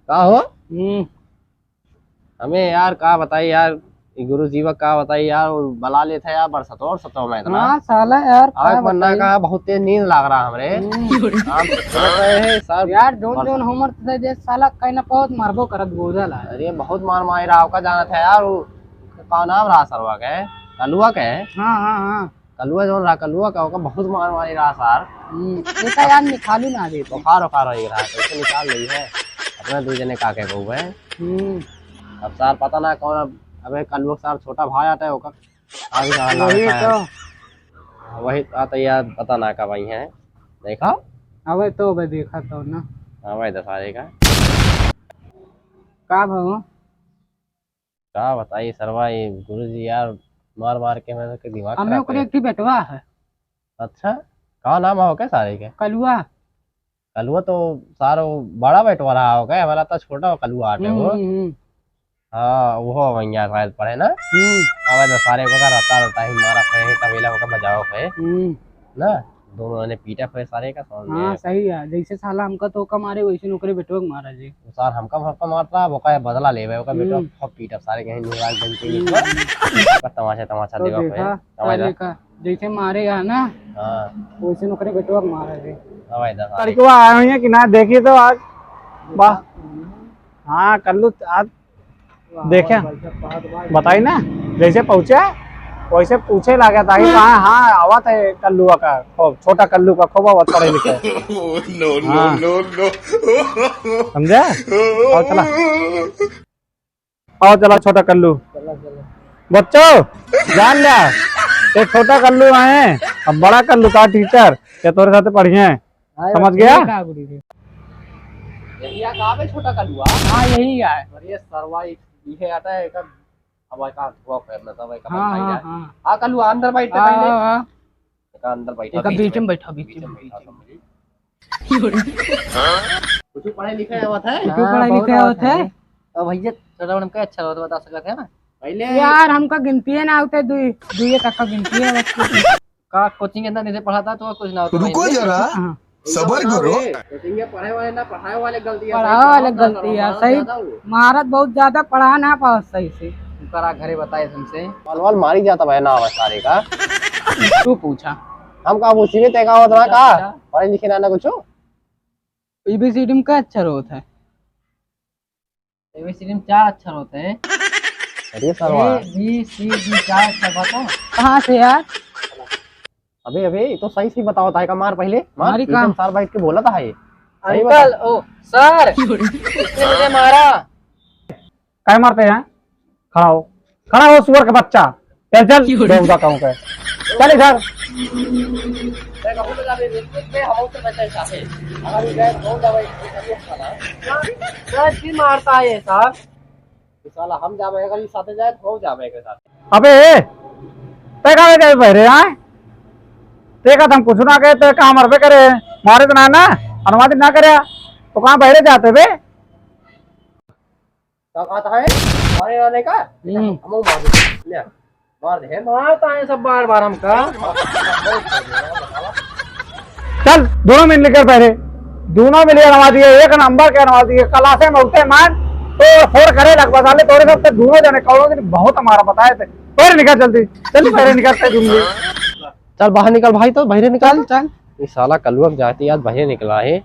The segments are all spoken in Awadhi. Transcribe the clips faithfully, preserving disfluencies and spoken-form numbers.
का हो? हम्म। हमें यार का बताई यार, ई गुरु जी का बताई यार, वो बला लेत है यार, बरसतो बरसतो में इतना। हाँ, साला यार, अबे का मन ना बताई? का, बहुत तेज नींद लाग रहा हमरे। हम्म। हम तो सोच रहे हैं सर, यार, जौन बरस- जौन हमर से जे साला कहीं ना बहुत मारबो करत गोदल है। अरे, बहुत मार मारी रहा, ओका जानत है यार, वो का नाम रहा सरवा के, कलुआ के? हाँ, हाँ, हाँ। कलुआ जौन रहा, कलुआ का ओका बहुत मार मारी रहा सर। हम्म, एका यार निकालू ना दे। बुखार उखार हो रहा है, कैसे निकाल रही है? अपने दू जने का के बहू है। हम्म। अब सर पता ना कौन, अब अबे कलुआ सर छोटा भाई आता है, ओका आगे का हाल वही आता है। तो। हाँ, वही आता यार, पता ना कब आई है। देखा? अबे तो, अबे देखा तो ना। हाँ भाई, दस आ जाएगा। का भाव? का बताई सरवा, ये गुरुजी यार, मार मार के मेरे के दिमाग हमें खराब ओकरे कर एक ठे बेटवा है। अच्छा, का नाम है ओके सारे के? कलुआ। कलुआ तो सारो बड़ा बेटवा रहा होगा, हमारा तो छोटा कलुआ आटे हम्म, हो। हम्म, हम्म। हाँ, वो वहीं शायद पढ़े ना। हम्म। अब तो सारे को का रहता रहता ही मारा पे, तबेला को बजाओ पे। हम्म। ना, दोनों ने पीटा पे सारे का समझ में हाँ, आया। सही है। जैसे साला हमका तो ओका मारे, वैसे ओकरे बेटवा के मारा जी। वो सार हमका, हमका मारता, वो का बदला लेवे, ओका बेटवा हम्म। खूब पीटा सारे कहीं निकाल देंगे। हम्म। पर तमाशा, तमाशा तो देवा पे, देखा, तमाशा। साले का जैसे मारे है ना, हाँ। वैसे ओकरे बेटवा के मारा जी। तमाशा सारे। लड़कवा आए हुए हैं कि ना, देखिए तो आज। वाह। हाँ, कल्लू आज देखे, बताई ना, जैसे पहुँचे, वैसे पूछे लागे, ताकि कहाँ, हाँ, आवत है कल्लुआ का, खूब छोटा कल्लू का, खूब आवत पढ़े लिखे। No, no, हाँ। No, no। समझे? और चला, और चला छोटा कल्लू। बच्चों, जान लिया, ये छोटा कल्लू है, अब बड़ा कल्लू का टीचर, ये तोरे साथ पढ़िए। हाँ, समझ गया? ये का गुड़ी रे? यही आ, कहाँ पे छोटा कलुआ? हाँ, यही आ। अरे सरवा, ये, ये आता है, एक अब का धुआ करना था, भाई, का हाँ, बैठा हाँ, है। हाँ। आ, कलुआ, अंदर बैठ, हाँ, पहले। हाँ, हाँ। एक अंदर बैठा, एक बीच बीच में। में बैठा, बीच बीच में में, बैठा, बीच में। समझी? कुछ पढ़े लिखे आवत है? कुछ हाँ, पढ़े बहुत लिखे आवत आवत है। है। अब भैया, छोटा मैडम का अच्छा रहता, बता सकते हैं ना? पहले यार, हमका गिनती है ना होते, दुई, दुई तक का गिनती है बस। का कोचिंग के अंदर नहीं से पढ़ाता तो कुछ ना होता रुको भाई। जरा, हाँ। सबर करो। कोचिंग के पढ़े वाले ना, पढ़ाए वाले गलती है, पढ़ाए वाले गलती है, सही। मारत बहुत ज्यादा, पढ़ा ना पावत सही से। करा घरे बताए तुमसे। माल वाल मारी जाता भाई ना आवाज सारे का। तू पूछा। हम का पूछी में तेका होत रहा का? अच्छा। पढ़े लिखे ना, ना कुछ। एबीसीडी में का अक्षर होत है? एबीसीडी में चार अक्षर होते हैं। अरे सरवा। ए, बी, सी, डी, चार अक्षर बताओ। कहाँ से यार? अबे, अबे, ये तो सही, सही बताओ, ताई का मार पहले, मार। मारी पीछे का? में सार बैठ के बोला था ये। सही अंकल, बता। ओ, सर, इसने मुझे मारा। काय मारते हैं? खड़ा हो, खड़ा हो, सुअर का बच्चा। चल, चल, क्यों रे? बेहुदा कहूँ के। चल इधर। सर, जी मारता है ये साहब। ये साला हम जावे, अगर ये साथे जाए, तो जावे के साथ। अबे, ते का जाए बहरे, हाँ? ते का हम कुछ ना कहे, ते का हम अरबे करे, मारे तो ना, ना, अनुवाद ना करे, तो कहाँ बहरे जाते बे? का कहत है? मारे वाले का? हम्म। हमहू मार दे। ले, मार दे। मारता है सब बार बार हमका। चल, दोनों मिल निकल पहले। दोनों मिल अनुवाद दिए, एक नंबर के अनुवाद दिए। क्लासे में उठे मान, तो फोड़ करे लग बता ले, तोरे सब ते दोनों जने कौनो दिन बहुत हमारा बताए थे। पहले निकल जल्दी, जल्दी पहले निकल, ते दूंगी। चल बाहर निकल भाई, तो बहरे निकल। चल, चल। ये साला कलुआ की जाति आज बहरे निकला है।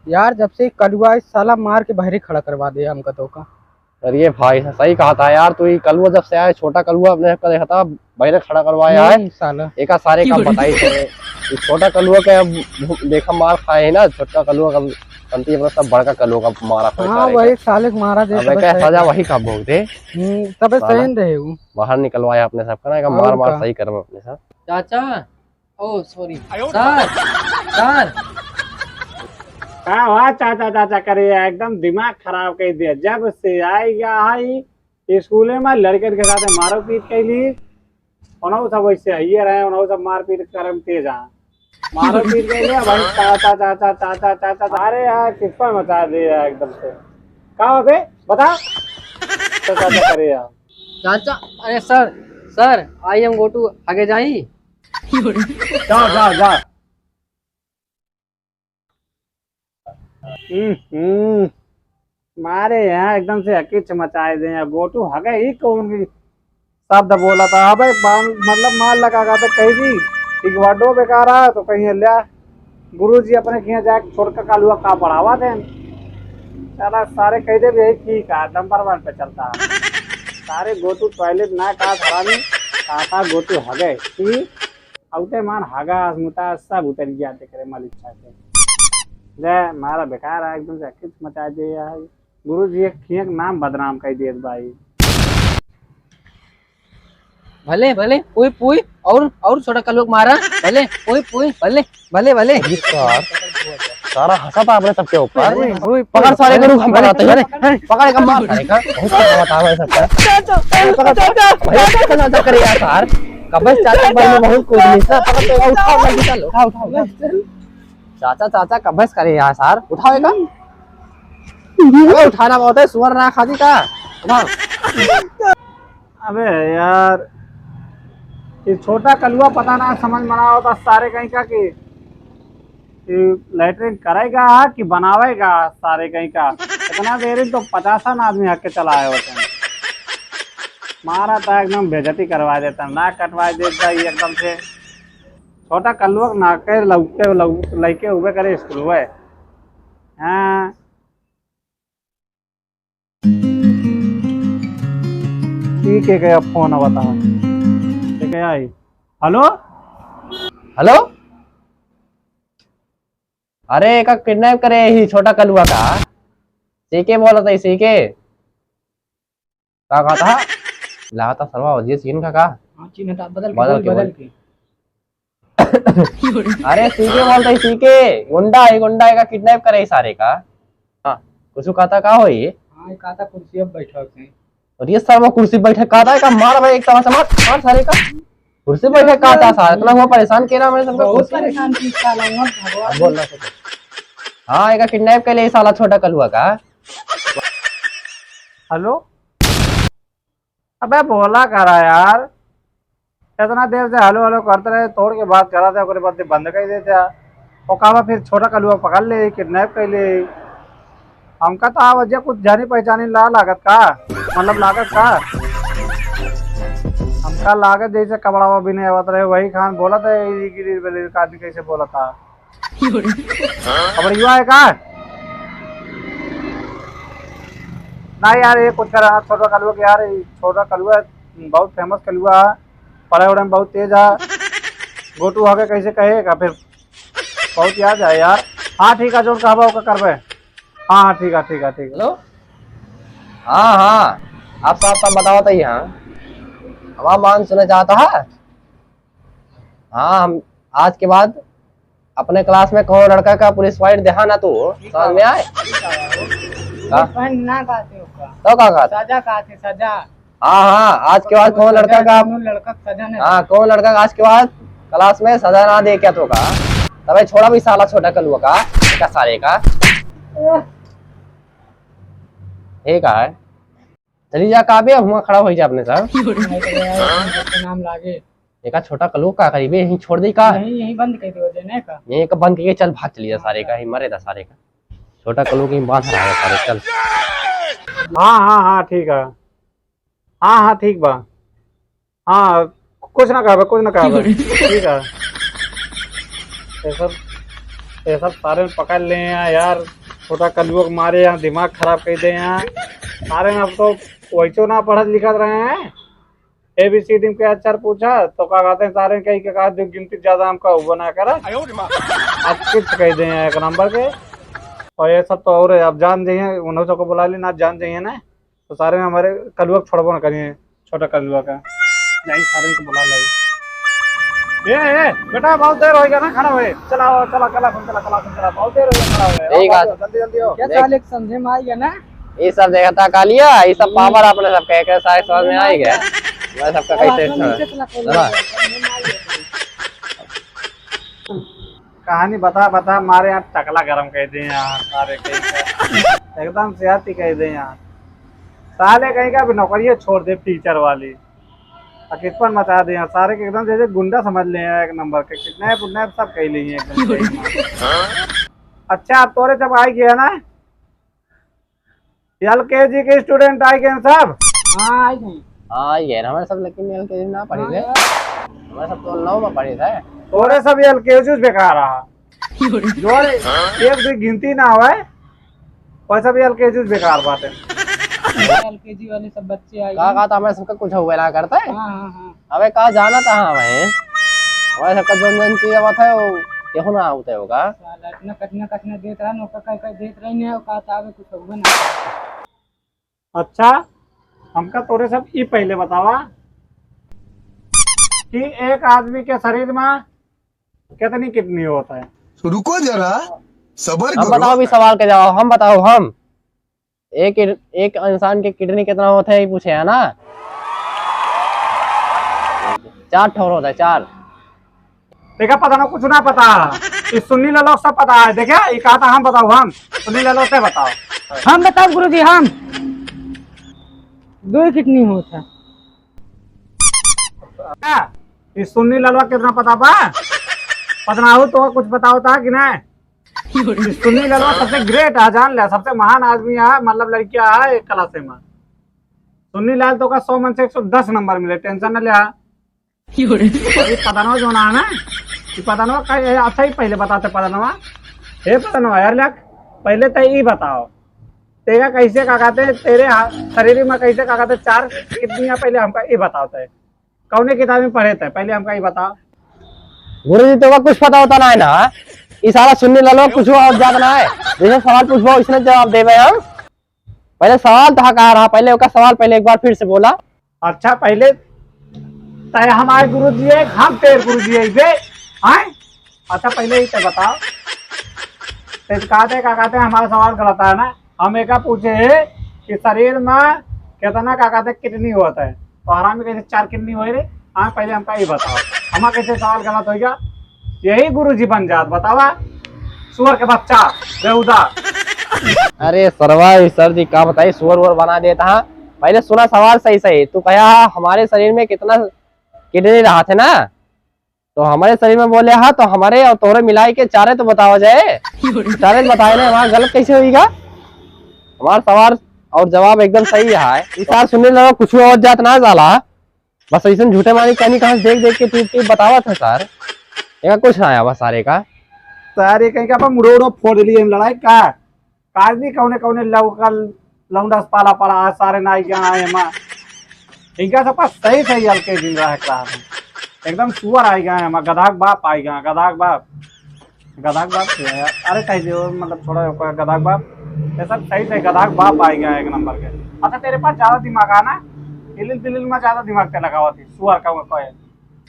यार, जब से कलुआ इस साला मार के बहरे खड़ा करवा दे हमका तो का। अरे भाई, सही कहा था यार तू, ये कलुआ जब से आया, छोटा कलुआ अपने का देखा था, बहरे खड़ा करवाया है। हम्म, साला। एका सारे का क्यों रे? बताई थे। ये छोटा कलुआ के अब देखा मार खाए है ना, छोटा कलुआ का गलती, अपना सब बड़का कलुआ का मारा खाए हाँ, सारे वही का। साले को मारा दे, अब तबे एका सही सजा है। वही का भोग दे। हम्म, तबे साला। सही रहे वो। बाहर निकलवाया अपने सब का ना, एका और मार मार का? सही करब अपने सब। चाचा, ओ, सॉरी। सर, सर। का हुआ चाचा, चाचा करे, एकदम दिमाग खराब कर दिया। जब से आई गया है स्कूले में, लड़कन के साथ मारो पीट कैली, उन्हों सब वैसे आइए रहे, उन्हों सब मारपीट करे में तेज आ। मारो पीट कैली, भाई चाचा, चाचा, चाचा, चाचा, अरे यार, किस्सा मचा दिया एकदम से। का हो बे? बता। चाचा, चाचा करे यार। चाचा, अरे सर, सर, I am go to आगे जाई। जा, जा, जा। हम्म, हम्म। मारे यहाँ एकदम से हकीच मचाए दे। यहाँ गोटू हगे ही कौन की शब्द बोला था। अबे बा-, मतलब मार लगा का तो कही दी, ठीक वर्डो बेकार है तो कहीं लिया गुरु जी अपने के यहाँ जाके छोटका कलुआ का पढ़ावा देन। साला सारे कह दे भी यही ठीक है, नंबर वन पे चलता है। सारे गोटू टॉयलेट ना का हरामी, काका गोटू हगे की अउते मान हगा, मुता सब उतर गया, देख रे मालिक छाते। ले, मारा बेकार है, एकदम से अकित मचा दे यार। गुरु जी एक खियक नाम बदनाम कर दिए भाई। भले, भले, पुई, पुई, और, और छोटा कलुआ के मारा, भले, पुई, पुई, भले, भले, भले। अरे सार, सारा हंसा था अपने सबके ऊपर। पुई, पुई, पुई, पकड़ सारे भले, को, हम भले, पकड़ाते हैं। भले, भले। पकड़ के मार सारे का, बहुत कुछ बतावा है सबका। चाचा, पकड़, पकड़, चाचा, भाई, चाचा। चाचा, चाचा करे यार सार। कबे चाचा भाई में बहुत कुछ नहीं था। पकड़ तो उठाओ, उठाओ, उठाओ, उठाओ, उठाओ। चाचा, चाचा, कबे से करे यार सार, उठाओ एका। अबे उठाना बहुत है, सुअर ना खाती का? उठाओ। अबे यार, ये छोटा कलुआ पता ना समझ में ना होता सारे कहीं का कि, कि लैट्रिन करेगा कि बनावेगा सारे कहीं का। इतना देर तो पचासन आदमी हक के चला आए होते हैं। मारा था एकदम बेइज्जती करवा देता, नाक कटवा देता ये एकदम से। छोटा कलुआ ना के लौके, लौ-, लैके उबे करे स्कूल हुए। हाँ। ठीक है, गया फोन आवता है। ठीक है, आई। हेलो? हेलो? अरे, एका किडनैप करे ही छोटा कलुआ का। सीके बोलत है, सीके। का कहत हा? लागत हा सरवा वजिया सीन का का? हाँ, चिन्ह हटा, बदल के बदल बोल, के बदल बोल। के। अरे सीके बोलत है, सीके। गुंडा है, गुंडा है का किडनैप करे ही सारे का। हाँ, कुछ कहत हा का होई? हाँ, ये कहत हा कुर्सी अब बैठा होते हैं। और ये सरवा कुर्सी बैठे कहत हा का मार भाई एक तमाचा मार, मार सारे का। कुर्सी बैठे कहत हा सारे, इतना हुआ परेशान के रहा मैंने सबका बहुत कुर्सी। परेशान की साला, मत भगवान। अब बोल ना सके। हाँ, एका किडनैप कर ले साला छोटा कलुआ का। हेलो? अबे बोला करा यार, इतना देर से हेलो हेलो करते रहे, तोड़ के बात करा था, ओकरे बाद बंद कर देते हैं। और कहा फिर छोटा कलुआ पकड़ ले, किडनैप कर ले। हमका तो आ वजह कुछ जानी पहचानी ला लागत का, मतलब लागत का, हमका लागत जैसे कपड़ावा भी नहीं आवत रहे, वही खान बोलत है, "ई गिरी बले का आदमी कैसे बोलत है?" खबरिया है का? ना यार, ये कुछ करा, छोटा कलुआ के यार, ये छोटा कलुआ बहुत फेमस कलुआ है, पढ़े उढ़े में बहुत तेज है। गोटू आगे कैसे कहेगा फिर, बहुत याद है यार। हाँ ठीक है, जो कहबा ओका करबे। हाँ हाँ ठीक है, ठीक है, ठीक है। हेलो, हाँ हाँ, आप साहब साहब बताओ तो यहाँ हमारा मान सुना चाहता है। हाँ, हम आज के बाद अपने क्लास में कौन लड़का का पुलिस फाइट देखा ना तू, समझ में आए? का? पुलिस फाइट ना कहते ओका। तो का कहते? सजा कहते, सजा। हाँ हाँ, आज के बाद कौन लड़का का, कौन लड़का का सजा ना। हाँ, कौन लड़का का आज के बाद क्लास में सजा ना दे क्या तो का? तबे छोड़ा भी साला छोटा कलुआ का, का सारे का। ठीक है, चली जा का बे, हुआ खड़ा हो जा अपने साथ। नाम लागे। एका छोटा कलुआ का करीबे, यहीं छोड़ दे का? यहीं, यहीं बंद कर दो, जेने का। यहीं का बंद करके चल, भाग चली जा सारे का, यहीं मरे दा सारे का। छोटा कलुआ कहीं बांध रहा है सारे, चल। हाँ, हाँ, हाँ, ठीक है। हाँ, हाँ, ठीक बा। हाँ, कुछ ना कहबे, कुछ ना कहबे। ठीक है। ये सब, ये सब सारे पकड़ ले हैं यार। छोटा कलुआ के मारे यहाँ दिमाग खराब कर दे हैं। सारे अब तो वैसो ना पढ़त लिखत रहे हैं। एबीसीडी के अक्षर पूछा तो का कहते हैं, सारे कहीं के कहा जो गिनती ज्यादा हमका हुआ ना करा। आज कुछ कह दे हैं एक नंबर के। और ये सब तो और है, आप जान जाइए, उन्हों सबको बुला ली ना, जान जाइए ना, तो सारे हमारे कलुआ को छोड़बो ना करिए, छोटा कलुआ का। जाइए सारे को बुला लाई। ए, ए, बेटा, बहुत देर हो गया ना खड़ा हुए। चला, चला, चला, चला, चला, चला, बहुत देर हो गया खड़ा हुए। आओ, ठीक है। आओ, जल्दी, जल्दी आओ। क्या देख। साले के समझे में आई गया ना? ये सब देखता का लिया, ये सब हम्म। पावर अपने सब कह के सारे समझ में आई गया। मैं सबका कैसे नीचे चला, चला। कहानी बता बता मारे यहाँ टकला गरम कर दे यहाँ सारे कहीं का। एकदम से अति कर दे यहाँ। साले कहीं का भी नौकरियाँ छोड़ दे टीचर वाली। अकिस्मत मचा दे यहाँ सारे के एकदम जैसे गुंडा समझ ले यहाँ एक नंबर के। किडनैप उडनैप सब कर ले हैं एकदम से। अच्छा, अब तोरे सब आइ गया ना? एलकेजी के student आइ गए सब? हाँ, आइ गए। हाँ, आइ गए ना हमारे सब, लेकिन एलकेजी ना पढ़े हाँ थे। यार। हमारे सब तो नौ में पढ़े थे। तोरे सब एलकेजी बेकार रहा। जो एक भी गिनती ना होए, वैसे भी एलकेजी बेकार बाटे। एलकेजी वाले सब बच्चे आए का, हैं। का तो हमारे सबका कुछ हुए ना करता है। हाँ, हाँ, हाँ। अबे का जाना था हमें? हमारे सबका जौन जौन चीज आवत है, वो केहू ना आवते होगा। साला इतना कठिना, कठिना देत रहा, नौका कह, कह देत रही नहीं, का तो आवे कुछ हुए ना। अच्छा, हमका तोरे सब ई पहिले बतावा कि एक आदमी के शरीर में कितनी किडनी होता है? रुको जरा, सबर हम करो। बताओ भी सवाल के जवाब, हम बताओ, हम एक, एक इंसान के किडनी कितना होता है, ये पूछे है ना? चार ठोर होता है, चार। देखा, पता ना, कुछ ना पता। इस सुन्नी लालो सब पता है। देखा, ये कहा था हम बताओ, हम सुन्नी लालो से बताओ। हम बताओ गुरुजी, हम दो ही किडनी होता है। क्या? इस सुन्नी लालो कितना पता बा? पता ना हो तो कुछ पता होता है कि नहीं? सुनील ललवा सबसे great है, जान ले, सबसे महान आदमी है, मतलब लड़किया है एक class में। सुनील लाल तो का सौ में से एक सौ दस नंबर मिले, tension न ले। अभी पदनवा जो ना है ना, ये पदनवा का, ये अच्छा ही पहले बताते पदनवा। हे पदनवा यार, लेक, पहले तो ये बताओ, तेरा कैसे का कहते हैं, तेरे हा-, शरीर में कैसे का कहते हैं, चार किडनियां, पहले हमका ये बताओ ते। कौने किताब में पढ़े थे, पहले हमका ये बताओ। गुरुजी, तोका कुछ पता होता ना है ना, ई साला सुन्नी ललवा कुछ और ज्यादा ना है, जैसे सवाल पूछबो, इसने जवाब देबे हम। पहले सवाल तो कहा रहा, पहले ओका सवाल पहले एक बार फिर से बोला। अच्छा, पहले तय हमारे गुरुजी है, हम तेरे गुरुजी है बे, हैं? अच्छा, पहले ही तो बताओ, तो कहते, क्या कहते हैं, हमारा सवाल गलत है ना। हम एका पूछे है कि शरीर में कितना, क्या कहते हैं, किडनी होता है, तो हरामी कैसे चार किडनी होए रे? हाँ, पहले हमका ये बताओ, हमारा कैसे सवाल गलत हो गया? यही गुरुजी बन जात, बतावा, सुअर के बच्चा, बेहुदा। अरे सरवा, ये सर जी का बताई, सुअर वुअर बना देता है। पहले सुना सवाल सही सही, तू कहा हमारे शरीर में कितना किडनी रहा थे ना, तो हमारे शरीर में बोले, हाँ, तो हमारे और तोहरे मिलाई के चारे तो बतावा जाए। चारे तो बताए ना, वहाँ गलत कैसे होइगा? हमारा सवाल और जवाब एकदम सही है। ई सार सुने लगा, कुछ और जात ना जाला, बस ऐसे झूठे मारी कहनी कहाँ से देख देख के तू, तू बतावा था सार। एका कुछ ना आया बस सारे का। सारे कहीं का अपन मुड़ो उड़ो फोड़ लिए हम लड़ाई का। काजनी कौने कौने लौकल लौंडा से पाला पड़ा है, सारे नाई गया है एमा। इनका सब पास सही सही हल्के दिन रहे क्लास में। एकदम सुअर आई गया है एमा, गधा के बाप आई गया, गधा के बाप। गधा के बाप के है यार। अरे कह दो, मतलब थोड़ा ऊपर गधा के बाप। ये सब सही सही गधा के बाप आई गया है एक नंबर के। अच्छा तेरे पास ज्यादा दिमाग आना, इलिल बिलिल में ज्यादा दिमाग ते लगावा थी, सुअर का वो कहे।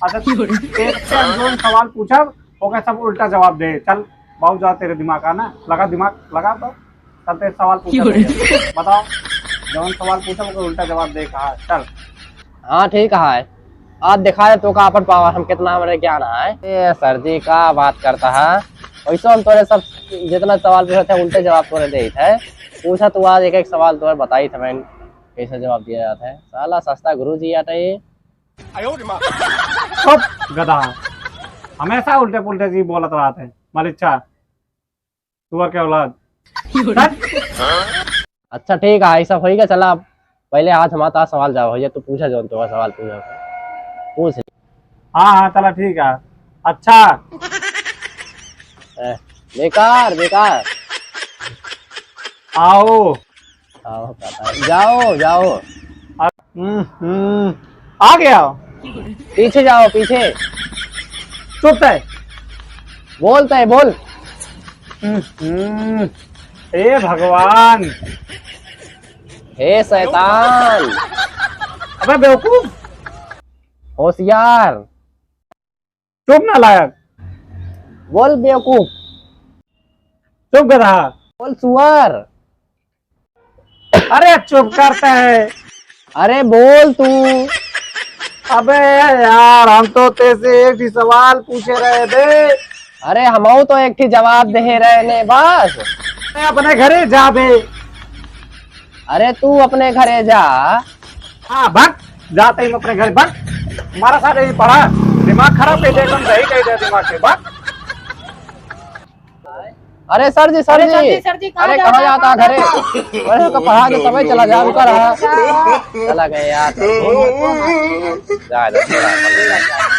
अच्छा, एक से हम जौन सवाल पूछब, ओके सब उल्टा जवाब दे। चल, बहुत ज्यादा तेरे दिमाग का ना, लगा दिमाग, लगा तो। चल, तेरे सवाल पूछब, क्यों रे? बताओ, जौन सवाल पूछब, ओके उल्टा जवाब दे कहा, चल। हाँ, ठीक है। आज दिखा दे तो का अपन पावर, हम कितना हमारे ज्ञान है। ए, सर जी का बात करता है, वैसे हम तोरे सब जितना सवाल पूछा था, उल्टे जवाब तोरे दे थे। पूछा तू आज एक एक सवाल तोरे बताई था, मैं कैसे जवाब दिया जाता है। साला सस्ता गुरु जी आता है। चुप, गधा। हमेशा उल्टे पुल्टे जी बोलत रहत है। मलिच्छा, सुअर के औलाद। चल। अच्छा, ठीक है, ऐसा होइगा। चला, पहले आज हमारा सवाल जाओ भैया, तू पूछा जौन तुम्हारा सवाल पूछा, पूछ। हाँ, हाँ, चला, ठीक है। अच्छा। ए, बेकार, बेकार। आओ। आओ, पता है। जाओ, जाओ। हम्म, हम्म। आ गया। पीछे जाओ, पीछे। चुप है। बोलता है, बोल। हम्म, हम्म। हे भगवान। हे शैतान। अबे बेवकूफ। होशियार। चुप नालायक। बोल बेवकूफ। चुप गधा। बोल सुअर। अरे चुप करते हैं। अरे बोल तू। अबे यार, हम तो तेरे से एक ही सवाल पूछे रहे थे। अरे हमहू तो एक ही जवाब दे रहे ने बस। मैं अपने घरे जाबे। अरे तू अपने घरे जा। हाँ, भाग, जाते ही अपने घर, भाग। हमारा साथ यही पड़ा, दिमाग खराब कर दे, एकदम सही कर दे दिमाग के, भाग। अरे सर जी, सर अरे सर जी, जी, सर जी, कहाँ अरे जा कहाँ रहे हो? जाता है घरे? अरे उसको पढ़ा के तबे चला जा, रुका रहा। चला गए यार। जा, जा, जा।